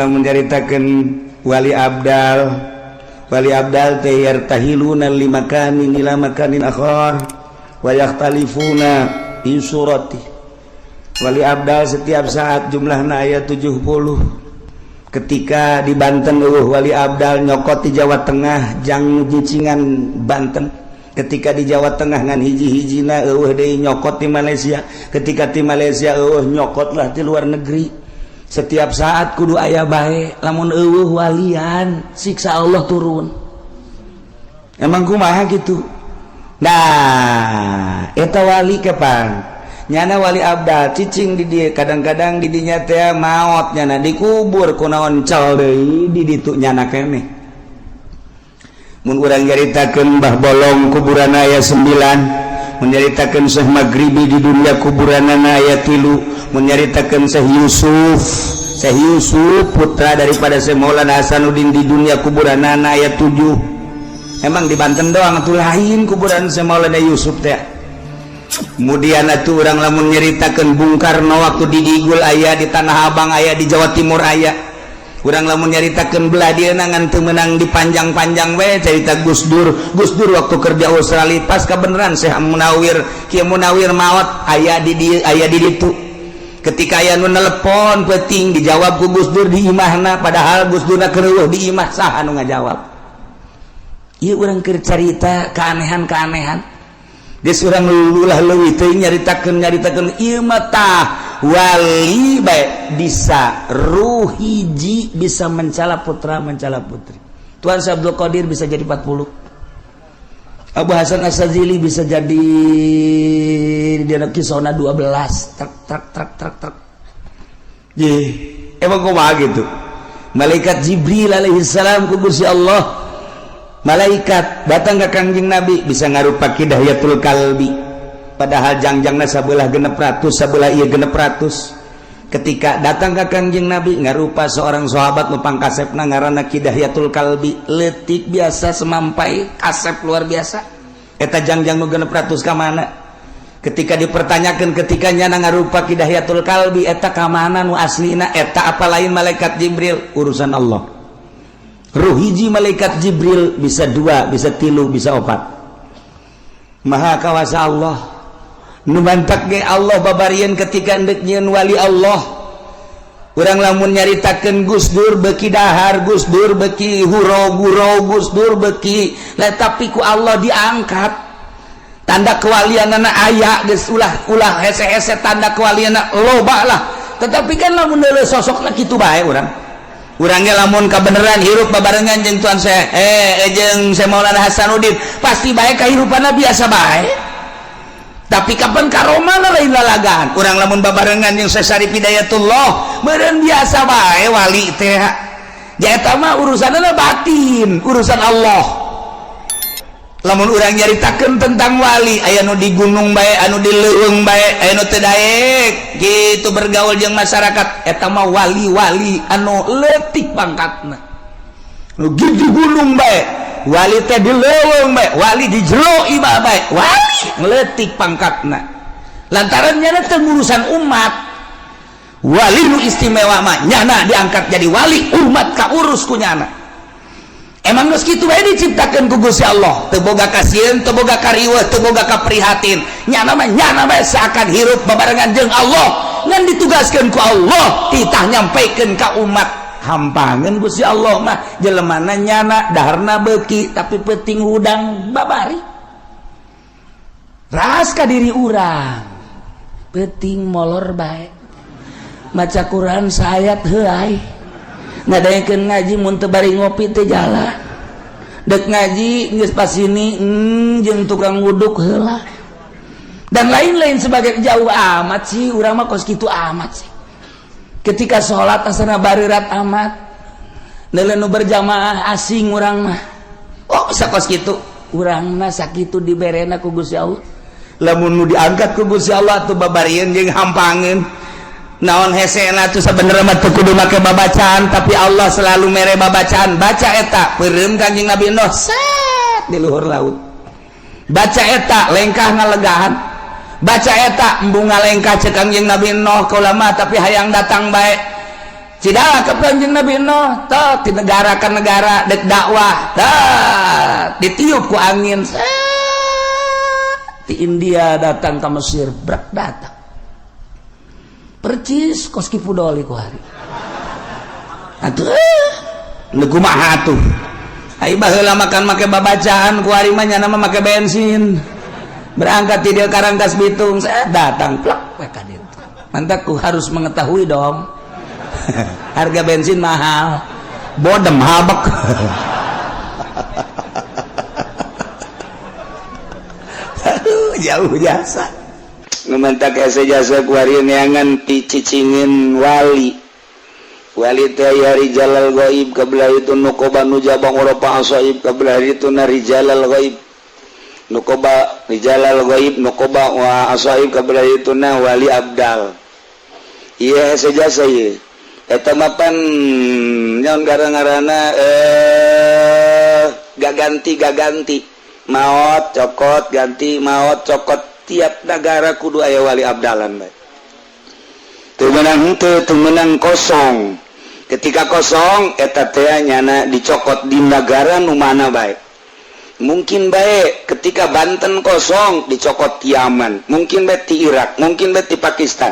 Lamun nyaritakeun wali abdal, wali abdal teh yartahiluna limakanin ila makanin akhar wa yakhtalifuna fi surati. Wali abdal setiap saat jumlahna aya 70. Ketika di Banten euweuh wali abdal, nyokot di Jawa Tengah jang nyicingan Banten. Ketika di Jawa Tengah ngan hiji-hijina euweuh deui, nyokot di Malaysia. Ketika di Malaysia euweuh, nyokotlah di luar negeri. Setiap saat kudu aya bae. Lamun euweuh walian, siksa Allah turun. Emang kumaha gitu? Nah, eta wali kapan nyana wali abdal cicing di dia. Kadang-kadang di dinya teh maot nyana, dikubur, kunaon cal deui di ditu nyana keneh. Mun urang nyaritakeun Mbah Bolong, kuburan aya 9. Mun nyaritakeun Syekh Maghribi, di dunia kuburanana aya 3. Mun nyaritakeun Syekh Yusuf, Syekh Yusuf putra daripada Syekh Maulana Hasanuddin, di dunia kuburanana aya 7. Emang di Banten doang atuh lain kuburan Syekh Maulana Yusuf teh? Kemudian atuh urang lamun nyaritakeun Bung Karno, waktu di Digul aya, di Tanah Abang aya, di Jawa Timur aya. Urang lamun nyaritakeun belah dieu ngan teu meunang dipanjang-panjang we cerita Gus Dur. Gus Dur waktu kerja Australia, pas kebenaran Syekh Munawir, Kiai Munawir maot, aya di dieu, aya di ditu. Ketika aya nu nelepon penting, dijawab ku Gus Dur di imahna, padahal Gus Dur keur di imah. Saha nu ngajawab? Ieu urang keur carita keanehan-keanehan. Geus urang ulah leuwih teuing nyaritakeun nyaritakeun ieu mah. Tah, wali bae bisa ruh hiji bisa mencala putra, mencala putri. Tuan Syekh Abdul Qadir bisa jadi 40. Abu Hasan Asy-Syadzili bisa jadi di kisona 12, truk truk truk truk truk. Ye, emang kumaha gitu? Malaikat Jibril alaihi salam ku Gusti Allah, malaikat datang ke Kangjeng Nabi bisa ngarupa Ki Dihyatul Kalbi, padahal jangjangna sabelah 600, sabelah ieu 600. Ketika datang ke Kangjeng Nabi ngarupa seorang sahabat nu pangkasepna, ngaranna Ki Dihyatul Kalbi, letik biasa semampai, kasep luar biasa. Eta jangjang nu 600 ka mana? Ketika dipertanyakan, ketika nyana ngarupa Ki Dihyatul Kalbi, eta ka mana nu aslina eta, apa lain malaikat Jibril? Urusan Allah. Ruh hiji malaikat Jibril bisa dua, bisa tilu, bisa opat. Maha kawasa Allah. Nu mantak ge Allah babarian ketika endek nyieun wali Allah. Urang lamun nyaritakeun Gus Dur beki dahar, Gus Dur beki huro guro, Gus Dur beki lah, tapi ku Allah diangkat. Tanda kewalianana aya geus, ulah ulah hese-hese, tanda kewalianana loba lah. Tetapi kan lamun deuleu sosokna kitu bae urang. Urangnya lamun kebenaran hirup babarengan jeung Tuan saya jeung Syekh Maulana Hasanuddin, pasti baik kehidupannya biasa baik. Tapi kapan karomah lain lalagan. Urang lamun babarengan jeung Syekh Syarif Hidayatullah, meureun biasa bae wali teh. Ja eta mah urusanna batin, urusan Allah. Lamun urang nyaritakeun tentang wali, aya nu di gunung bae, anu di leuweung bae, aya nu teu daek gitu bergaul jeung masyarakat. Eta mah wali-wali anu leutik pangkatna. Nu di gunung bae wali teh, di leuweung bae wali, di jero imah bae wali, leutik pangkatna lantaran nyana teu ngurusan umat. Wali nu istimewa mah nyana diangkat jadi wali, umat kaurus ku nyana. Emang geus kitu bae diciptakeun ku Gusti Allah, teu boga kasieun, teu boga kariweuh, teu boga kaprihatin. Nyana mah nyana bae, seakan hirup babarengan jeung Allah, ngan ditugaskeun ku Allah titah nyampaikeun ka umat. Hampangeun Gusti Allah mah jelemana nyana daharna beuki, tapi penting hudang babari ras ka diri urang. Penting molor bae, maca Quran saayat heuay, ngadaekeun ngaji mun teu bari ngopi teu jalan, dek ngaji geus pas ini jeung tukang wuduk heula, dan lain-lain sebagai. Jauh amat sih urang mah, kos kitu amat sih. Ketika sholat asana barirat amat, neuleuh nu berjamaah asing urang mah. Oh, bisa kos kitu urang mah, sakitu diberena ku Gusti Allah. Lamun nu diangkat ku Gusti Allah tuh babarieun jeung hampangeun, naon hesena tuh? Sebenarnya mah teu kudu make babacaan, tapi Allah selalu mere babacaan. Baca eta, peureum Kanjeng Nabi Nuh set di luhur laut. Baca eta, lengkah ngalegahan. Baca eta, embung ngalengkah, cek Kanjeng Nabi Nuh, kaula mah tapi hayang datang bae. Cidala ke Kanjeng Nabi Nuh tah, di negara ke negara dek dakwah tah, ditiup ku angin di India datang ke Mesir, brak, datang percis kos Ki Fudoli ku hari atuh. Nu kumaha atuh? Ai baheula makan make babacaan, ku hari mah nyana mah make bensin. Berangkat ti dieu Karangkas Bitung, saya datang plak we ka dieu. Mantap, ku harus mengetahui dong. Harga bensin mahal. Bodem habek. Aduh, jauh jasa. Ngemantak hese jasa kuari neangan picicingin wali. Wali teh ya rijalal gaib, kabelah itu nukoba, nujaba, ngoropa, asaib, kabelah itu na rijalal gaib, nukoba, rijalal gaib, nukoba wa asaib, kabelah itu na wali abdal. Iya, hese jasa ieu. Eta mapan nyaon gara-garana gak ganti, gak ganti, maot cokot ganti, maot cokot. Tiap negara kudu aya wali abdalan bae. Teu meunang henteu, teu meunang kosong. Ketika kosong eta teh nyana dicokot di negara nu mana bae. Mungkin bae ketika Banten kosong dicokot di Yaman, mungkin bae di Irak, mungkin bae di Pakistan.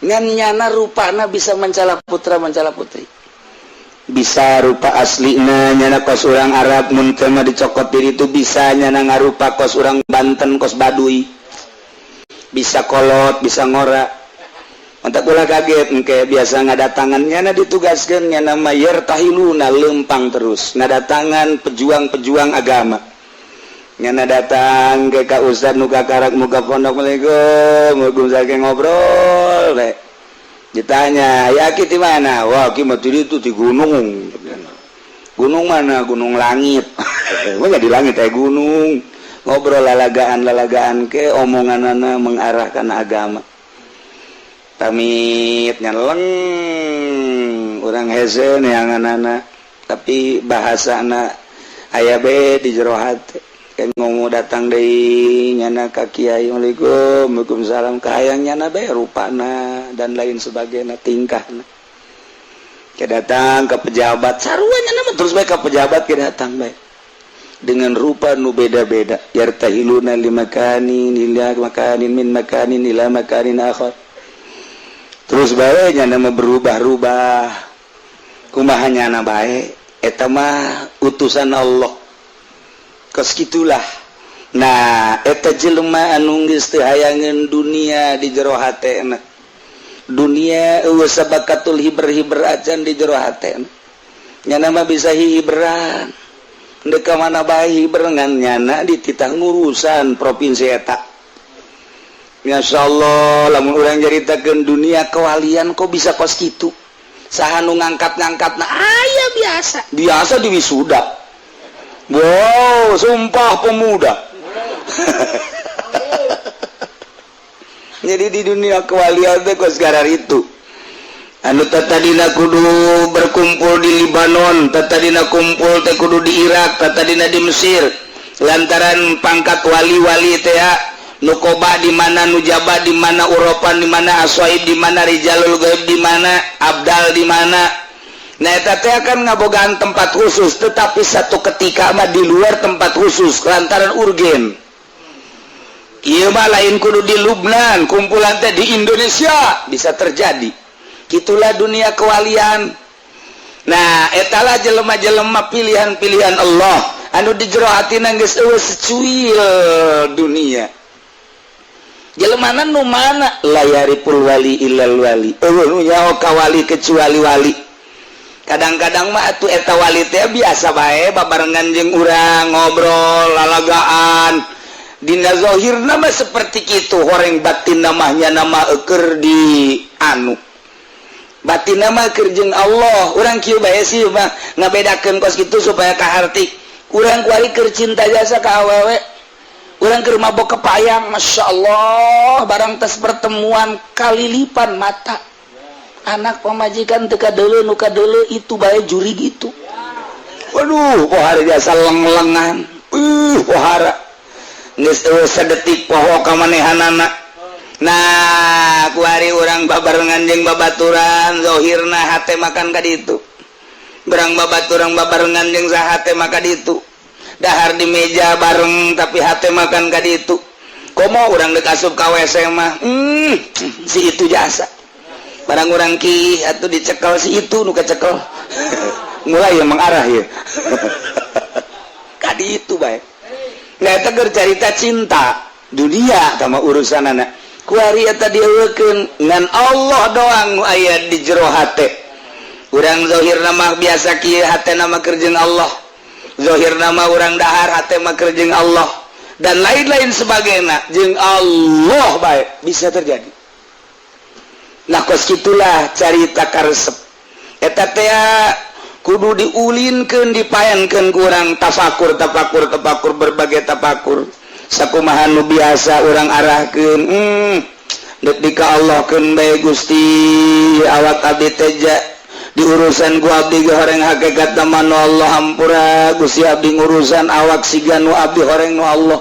Ngan nyana rupana bisa mencala putra, mencala putri, bisa rupa aslina nyana kos urang Arab. Mun teu mah dicokot diri itu bisa nyana ngarupa kos urang Banten, kos Baduy, bisa kolot, bisa ngora. Mantap, ulah kaget engke biasa ngadatangan nyana ditugaskeun nyana mah yartahiluna, lempang terus ngadatangan pejuang-pejuang agama. Nyana datang ke ka ustad nu kakarak muka pondok, "Assalamualaikum, Waalaikumsalam," ngobrol we. Ditanya, "Ya, ki di mana?" "Wah, ki mah itu di gunung." "Gunung mana?" "Gunung langit." Wah, di langit kayak gunung. Ngobrol lalagaan lalagaan ke omongan mengarahkan agama. Pamit nyeleng orang hese neangan anak, tapi bahasa anak aya be di jero hate kan. Ngomong datang deui nyana ka kiai, "Assalamualaikum, waalaikumsalam," kahayang nyana be rupana dan lain sebagainya, tingkahna. Ke datang ke pejabat sarua nyana mah, terus bae ke pejabat ke datang bae dengan rupa nu beda-beda. Yartahiluna limakanin ila makanin, min makanin ila makanin akhar, terus bae nyana mah berubah-ubah. Kumaha nyana bae, eta mah utusan Allah kos gitulah. Nah, eta jelema anu geus teu hayangeun dunia di jero hatena, dunia eueuh sabakatul hiber-hiber acan di jero hatena. Nyana mah bisa hiberan ndek ka mana bae hiber, ngan nyana dititah ngurusan provinsi eta. Masya Allah, lamun urang nyaritakeun dunia kewalian kok bisa kos kitu, saha nu ngangkat-ngangkat? Nah, aya biasa biasa di wisuda, wow, sumpah pemuda. Jadi di dunia kewalian teh kos itu anu tadina kudu berkumpul di Libanon, tadina kumpul teh kudu di Irak, tadina di Mesir, lantaran pangkat wali-wali teh nukoba di mana, nujaba di mana, Uropan di mana, aswaib di mana, rijalul gaib di mana, abdal di mana. Nah, eta teh akan ngabogaan tempat khusus, tetapi satu ketika mah di luar tempat khusus lantaran urgen. Ieu mah lain kudu di Lubnan, kumpulan teh di Indonesia bisa terjadi. Itulah dunia kewalian. Nah, etalah jelema-jelema pilihan-pilihan Allah anu di jero hatina geus eueuh secuil dunia. Jelema nu mana? La yariful wali illal wali, eueuh nu nyaho ka wali kecuali wali. Kadang-kadang mah atuh eta wali teh biasa bae babarengan jeung urang, ngobrol lalagaan. Dina zahirna mah seperti kitu, horeng batin namanya nama eker di anu batin nama keur jeung Allah. Urang kieu bae sih mah ngabedakeun kos kitu supaya kaharti. Urang kuari keur cinta jasa ka awewe, urang keur mabok kepayang, Masya Allah, barang tes pertemuan kalilipan mata, anak pamajikan teu kadeuleu, nu kadeuleu itu bae juri gitu. Waduh, pohara jasa leng-lengan, pohara geus eueuh sadetik poho ka manehanana. Nah, kuari urang babarengan jeung babaturan, zohirna hate mah kan ka ditu. Berang babaturan babarengan jeung saha, hate mah ka ditu. Dahar di meja bareng, tapi hate mah kan ka ditu. Komo urang dek asup ka WC mah, si itu jasa. Barang urang ki atuh dicekel si itu nu kecekel. Mulai yang mengarah ya. Ka ditu bae. Nah, eta keur carita cinta dunia sama urusan anak. Kuari eta dieukeun ngan Allah doang nu aya di jero hate. Urang zahir nama biasa kieu, hate nama keur jeung Allah. Zahir nama urang dahar, hate mah keur jeung Allah dan lain-lain sebagainya, jeung Allah baik bisa terjadi. Nah, kos kitulah carita karesep eta teh kudu diulinkeun, dipayankeun ku urang tafakur, tafakur, tafakur, berbagai tafakur. Sakumaha nu biasa urang arahkeun, dek dika Allah keun bae Gusti, awak abdi teja diurusan ku abdi ge horeng hakikat nu Allah. Hampura Gusti, abdi ngurusan awak siga nu abdi horeng nu Allah.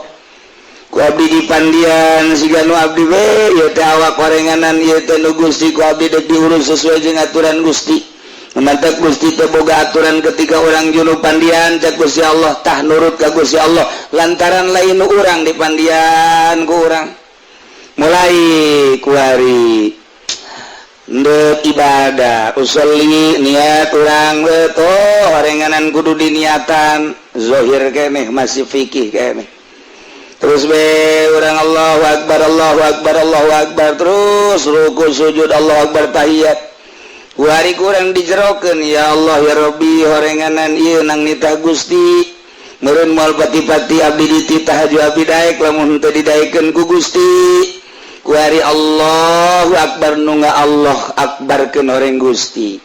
Ku abdi dipandian siga nu abdi we ieu teh awak horenganan, ieu teh nu Gusti. Ku abdi dek diurus sesuai jeung aturan Gusti. Mantap, Gusti teh boga aturan ketika orang junub pandian. Cek Gusti Allah tah, nurut ka Gusti Allah lantaran lain nu urang dipandian ku urang. Mulai kuari ndek ibadah, usolli, niat urang betul horenganan kudu diniatan. Zohir keneh masih fikih keneh. Terus be urang Allahu Akbar, Allahu Akbar, Allahu Akbar, terus ruku, sujud, Allahu Akbar, tahiyat. Kuari kurang dijerokeun, ya Allah ya Rabbi, horenganan ieu nang nitah Gusti. Meureun moal pati-pati abdi dititah ju abdi daek lamun teu didaekeun ku Gusti. Kuari Allahu Akbar, nu nga Allah Akbarkeun horeng Gusti,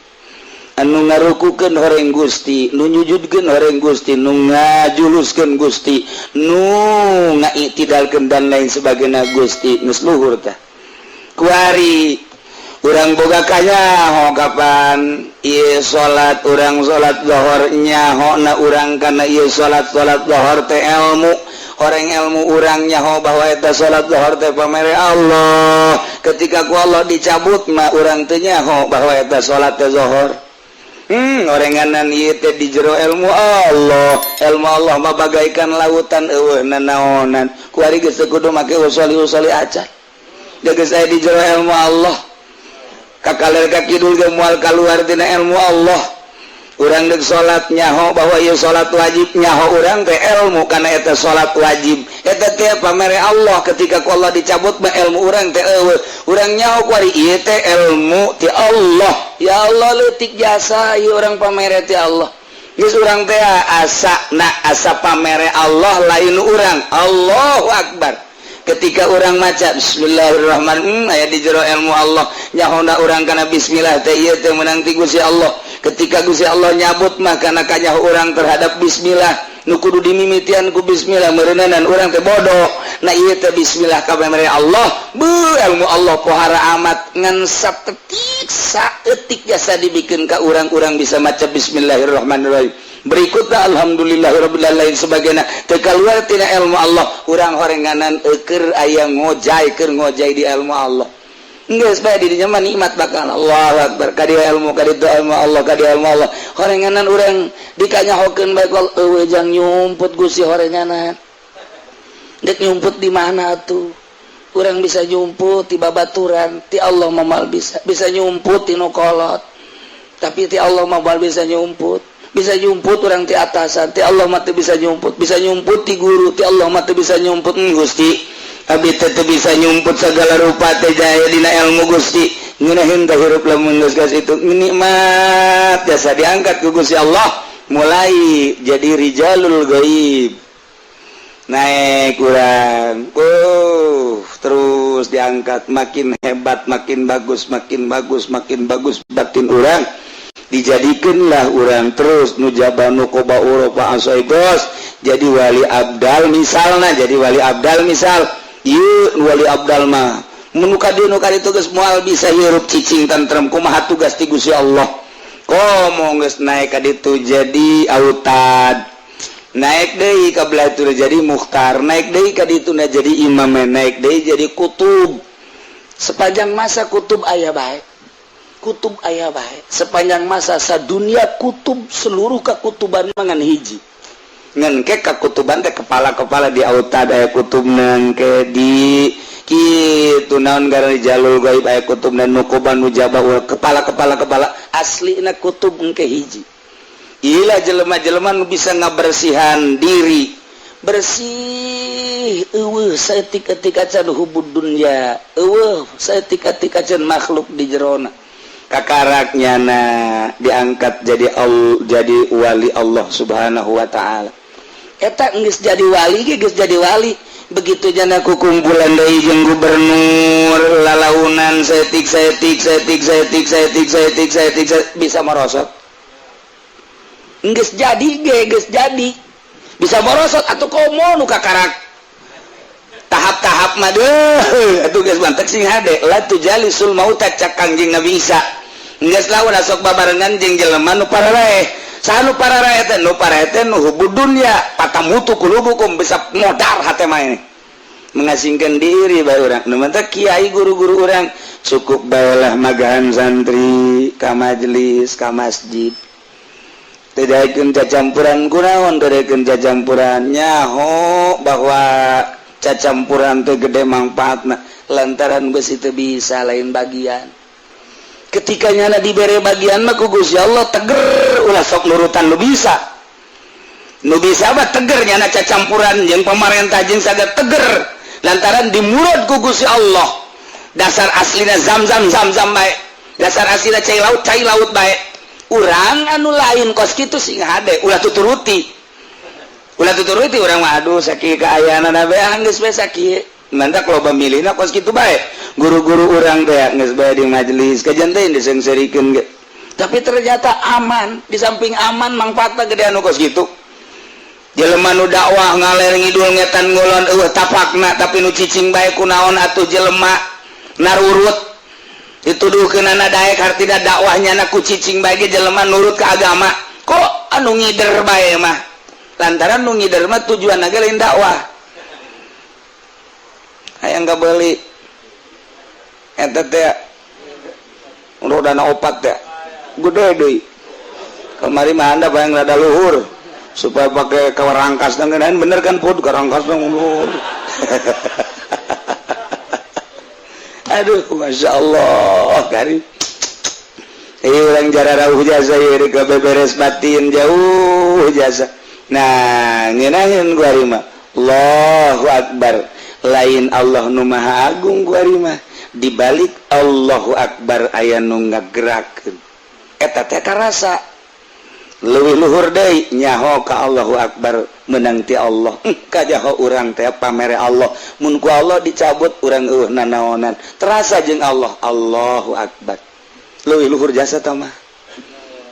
anu ngarukukeun horeng Gusti, nu nyujudkeun horeng Gusti, nu ngajuluskeun Gusti, nu ngaitidalkeun dan lain sebagainya Gusti. Geus luhur tah. Kuari urang boga kanyaho kapan ieu salat. Urang salat lohor, nyaho na urang kana ieu salat. Salat lohor teh ilmu orang, ilmu urang nyaho bahwa eta salat lohor teh pamere Allah. Ketika ku Allah dicabut mah urang teu nyaho bahwa eta salat teh zohor. Orenganan ieu teh di jero ilmu Allah. Ilmu Allah mah bagaikan lautan, eueuh nanaonan. Kuari geus teu kudu make usoli usoli acan, geus aya di jero ilmu Allah. Kakaler ka kidul ge moal kaluar tina ilmu Allah. Urang dek salat, nyaho bahwa ieu salat wajib. Nyaho urang teh ilmu kana eta salat wajib eta teh pamere Allah. Ketika ku Allah dicabut mah ilmu urang teh eueuh. Urang nyaho kuari ieu teh ilmu ti Allah. Ya Allah, leutik jasa ieu urang pamere ti Allah. Geus urang teh asa na asa pamere Allah, lain urang. Allahu Akbar. Ketika orang maca Bismillahirrahmanirrahim, aya di jero ilmu Allah. Nyahona urang kana bismillah teh ieu teh menang ti Gusti Allah. Ketika Gusti Allah nyabut mah kana kanyaho urang terhadap bismillah, nu kudu dimimitian ku bismillah meureunanan urang teh bodoh. Nah, ieu teh bismillah ka mere Allah. Bu, ilmu Allah pohara amat, ngan satetik saeutik jasa dibikin ka urang-urang bisa maca Bismillahirrahmanirrahim, berikutnya alhamdulillahirabbil alamin sebagainya, teu kaluar tina ilmu Allah. Urang horenganan eukeur aya ngojay, keur ngojay di ilmu Allah. Geus bae di dinya mah nikmat bakal Allahu Akbar ka dieu ilmu, ka ditu ilmu Allah, ka dieu ilmu Allah. Horenganan urang dikanyahokeun bae eueuh jang nyumput Gusti. Horenganan dek nyumput di mana tuh? Urang bisa nyumput ti babaturan, ti Allah mah bisa. Bisa nyumput ti nu kolot, tapi ti Allah mah bisa nyumput. Bisa nyumput orang ti atasan, ti Allah mah bisa nyumput. Bisa nyumput ti guru, ti Allah mah bisa nyumput. Gusti, abdi teh bisa nyumput, segala rupa teh jaya dina ilmu Gusti. Ngeunaheun teh hirup lamun geus itu nikmat jasa diangkat ku Gusti Allah, mulai jadi rijalul gaib. Naik kurang, terus diangkat, makin hebat, makin bagus, makin bagus, makin bagus batin urang. Dijadikanlah urang terus nujaba, nuqaba, urafa, bos, jadi wali abdal misalnya. Jadi wali abdal misal. Ieu wali abdal mah menuka di nuka itu geus moal bisa hirup cicing tentrem. Kumaha tugas ti Gusti Allah? Komo geus naik ka ditu jadi autad, naik deui ka belah itu jadi mukhtar, naik deui ka ditu jadi imam, naik deui jadi kutub. Sepanjang masa kutub aya bae, kutub aya bae. Sepanjang masa sadunia kutub, seluruh kekutuban mangan hiji. Ngan ke kakutuban teh kepala-kepala di autad aya kutub, ke di kitu naon gara di jalur gaib aya kutub dan nukoban nujaba, kepala-kepala, kepala aslina kutub engke hiji. Ila jelema-jelema nu bisa ngabersihan diri, bersih, eueuh saeutik-eutik acan hubud dunya, eueuh saeutik-eutik acan makhluk di jerona, kakaraknya na diangkat jadi jadi wali Allah Subhanahu wa Ta'ala. Eta geus jadi wali ge, geus jadi wali. Begitu jana ku kumpulan deui jeung gubernur, lalaunan saeutik saeutik saeutik saeutik saeutik saeutik saeutik, bisa merosot. Geus jadi ge, geus jadi bisa merosot atau komo nu kakarak tahap-tahap mah deuh atuh. Geus mantek sing hade, la tujalisul mauta, cak Kangjeng Nabi Isa. Geus lawan sok babarengan jeung jelema nu pararaeh. Saha nu pararaeh teh? Nu paraeh teh nu hubud dunya, fatamutu qulubukum, bisa modar hate mah. Ini mengasingkan diri bae urang. Nu mantak kiai, guru-guru urang cukup baelah magahan santri ka majelis, ka masjid. Tidak cacampuran. Kunaon tidak cacampuran? Nyaho bahwa cacampuran teh gede manfaatna, lantaran besi teu bisa lain bagian. Ketika nyana dibere bagian mah ku Gusti Allah, teger, ulah sok nurutan nu bisa. Nu bisa mah teger, nyana cacampuran jeung pemerintah jeung saga teger, lantaran dimurad ku Gusti Allah. Dasar aslina zam-zam, zam-zam bae. Dasar aslina cai laut, cai laut bae. Urang anu lain kos kitu sing hade, ulah tuturuti, ulah tuturuti. Urang mah aduh, sakieu kaayaan bae, geus bae sakieu. Mantak loba milihna kos kitu bae. Guru-guru urang teh geus bae di majelis kajian teh disengserikeun ge, tapi ternyata aman. Di samping aman, manfaatna gede anu kos kitu. Jelema nu dakwah ngaler ngidul, ngetan ngulon, eueuh tapakna, tapi nu cicing bae. Kunaon atuh jelema narurut dituduhkeunana daek? Hartina dakwahnya na ku cicing bae ge jelema nurut ke agama. Kok anu ngider bae mah? Lantaran nu ngider mah tujuan ge lain dakwah. Hayang kabeli eta teh rodana opat teh gede deui. Kamari mah anda bayang rada luhur supaya pakai kawarangkas ngeunaan. Bener kan, pud karangkas luhur. Aduh, masya Allah, kari urang jararauh jasa ieu ke beberes batin jauh jasa. Nah, ngeunaheun gua mah Allahu Akbar, lain Allah nu Maha Agung. Gua mah dibalik Allahu Akbar aya nu ngagerakeun, eta teh karasa leuwih luhur deui. Nyaho ka Allahu Akbar menang ti Allah, kajaho urang teh pamere Allah. Mun ku Allah dicabut, urang eueuh nanaonan. Terasa jeung Allah Allahu Akbar leuwih luhur jasa tah mah.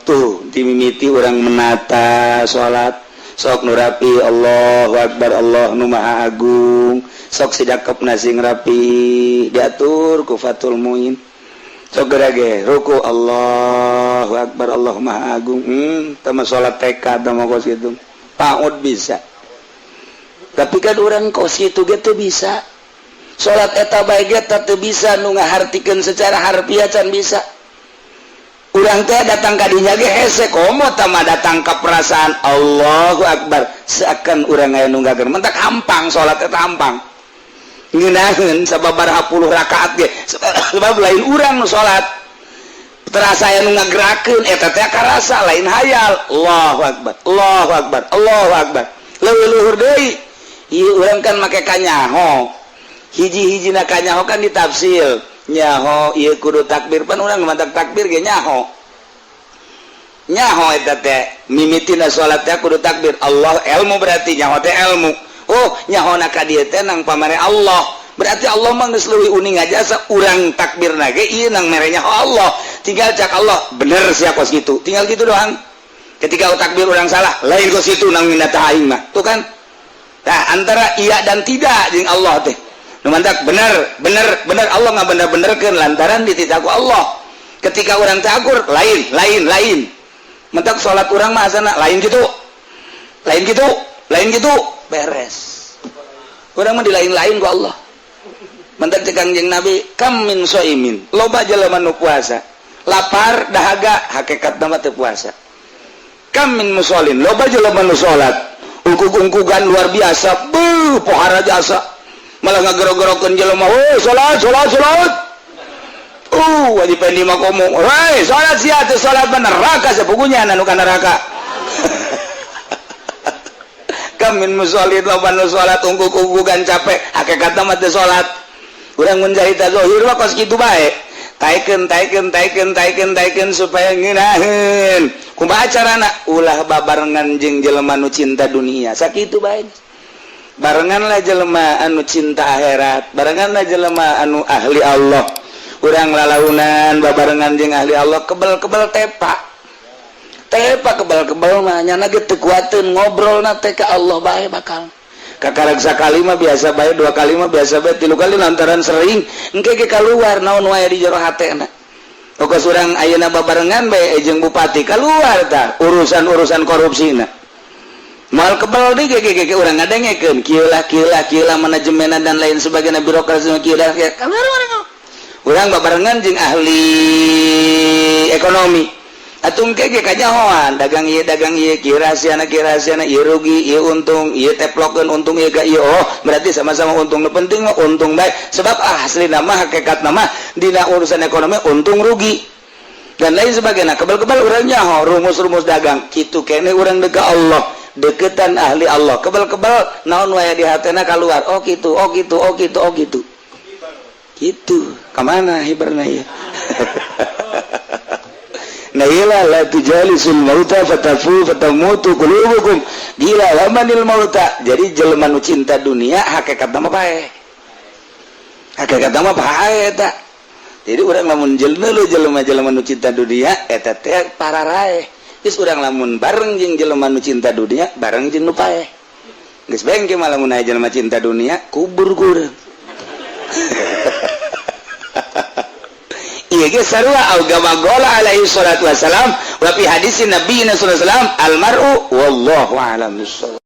Tuh dimimiti urang menata salat, sok nu rapi, Allahu Akbar, Allah nu Maha Agung. Sok sidakepna sing rapi, diatur ku Fathul Muin. Sok gerage ruku, Allahu Akbar, Allah Maha Agung. Tama salat TK tama kos kitu PAUD bisa, tapi kan orang kos kitu ge teu bisa salat eta bae ge teu bisa. Nu ngahartikeun secara harfiah can bisa. Urang teh datang ka dinya ge hese, komo tama datang ka perasaan Allahu Akbar, seakan urang aya nu ngagerak. Mentak hampang salat eta, hampang ngeunaheun sababaraha puluh rakaat ge, sebab lain urang nu salat, terasa aya nu ngagerakeun. Eta teh karasa, lain hayal. Allahu Akbar, Allahu Akbar, Allahu Akbar leuwih luhur deui. Ieu urang kan make kanyaho, hiji-hijina kanyaho kan ditafsir. Nyaho ieu kudu takbir, pan urang mantak takbir ge nyaho. Nyaho eta teh mimitina salat teh kudu takbir Allah, ilmu berarti nyaho teh ilmu. Oh, nyaho na ka dieu teh nang pamare Allah, berarti Allah mah geus leuwih uning aja. Urang takbir na ge ieu nang mere nyaho Allah, tinggal cak Allah bener sia kos kitu, tinggal gitu doang. Ketika takbir urang salah, lain kos kitu nang minta aing mah. Tuh kan. Nah, antara iya dan tidak jeung Allah teh nu mantak bener bener bener. Allah nggak bener benerkeun lantaran dititah ku Allah. Ketika orang takur, lain lain lain. Mentak salat urang mah asana lain gitu, lain gitu, lain gitu, beres. Urang mah di lain-lain ku Allah. Mantak cek Kangjeng Nabi, kam min soimin, loba jelema nu puasa, lapar dahaga, hakikatna mah teu puasa. Kam min musholin, loba jelema nu salat, ungkug-ungkugan luar biasa, beuh pohara jasa, malah ngagero-gerokeun jelema, "Oh, salat, salat, salat." Wajib Pendi mah ngomong, "Hei, salat sia teu salat mah neraka sapugunya anu ka neraka." Kam min musholin, loba nu salat ungkug-ungkugan capek, hakikatna mah teu salat. Urang mun carita zahir mah kos kitu bae. Taikeun, taikeun, taikeun, taikeun, taikeun supaya ngeunaheun. Kumaha carana? Ulah babarengan jeung jelema nu cinta dunia. Sakitu bae. Barenganlah jelema anu cinta akhirat, barenganlah jelema anu ahli Allah. Urang lalaunan babarengan jeung ahli Allah, kebel-kebel tepa. Tepa kebel-kebel mah nyana ge teu kuateun ngobrolna teh ka Allah bae bakal. Kakarak sakali mah biasa bae, dua kali mah biasa bae, tilu kali lantaran sering engke ge kaluar naon wae di jero hatena. Pokos urang ayeuna babarengan bae jeung bupati, kaluar tah urusan-urusan korupsina. Moal kebel deui ge ge urang ngadengekeun kieu lah, kieu lah, kieu lah manajemenna dan lain sebagainya, birokrasi kieu lah kaluar urang babarengan jeung ahli ekonomi. Atuh engke ge kanyahoan dagang ieu, dagang ieu, kieu rahasiana, kieu rahasiana, ieu rugi, ieu untung, ieu teplokeun untung ieu ka ieu. Oh, berarti sama-sama untung, nu penting mah untung bae, sebab aslina mah hakikatna mah dina urusan ekonomi untung rugi dan lain sebagainya. Kebal-kebal urang nyaho rumus-rumus dagang kitu kene. Urang deka Allah, deketan ahli Allah, kebal-kebal naon wae di hatena kaluar. Oh gitu, oh gitu, oh gitu, oh gitu, gitu. Kamana hiberna ya? Nah, ila la tujalisul mauta fatafu fatamutu qulubukum. Gila lamanil mauta. Jadi jelema nu cinta dunia hakikatna mah paeh, hakikatna mah paeh eta. Jadi urang lamun jelema jelema-jelema nu cinta dunia eta teh pararaeh. Geus, urang lamun bareng jeung jelema nu cinta dunia, bareng jeung nu paeh. Geus bengke mah lamun aya jelema cinta dunia, kubur ku urang. Iya ge sarua au kama qala alaihi salatu wassalam wa fi hadis Nabi sallallahu alaihi wasallam al mar'u wallahu a'lam bissawab.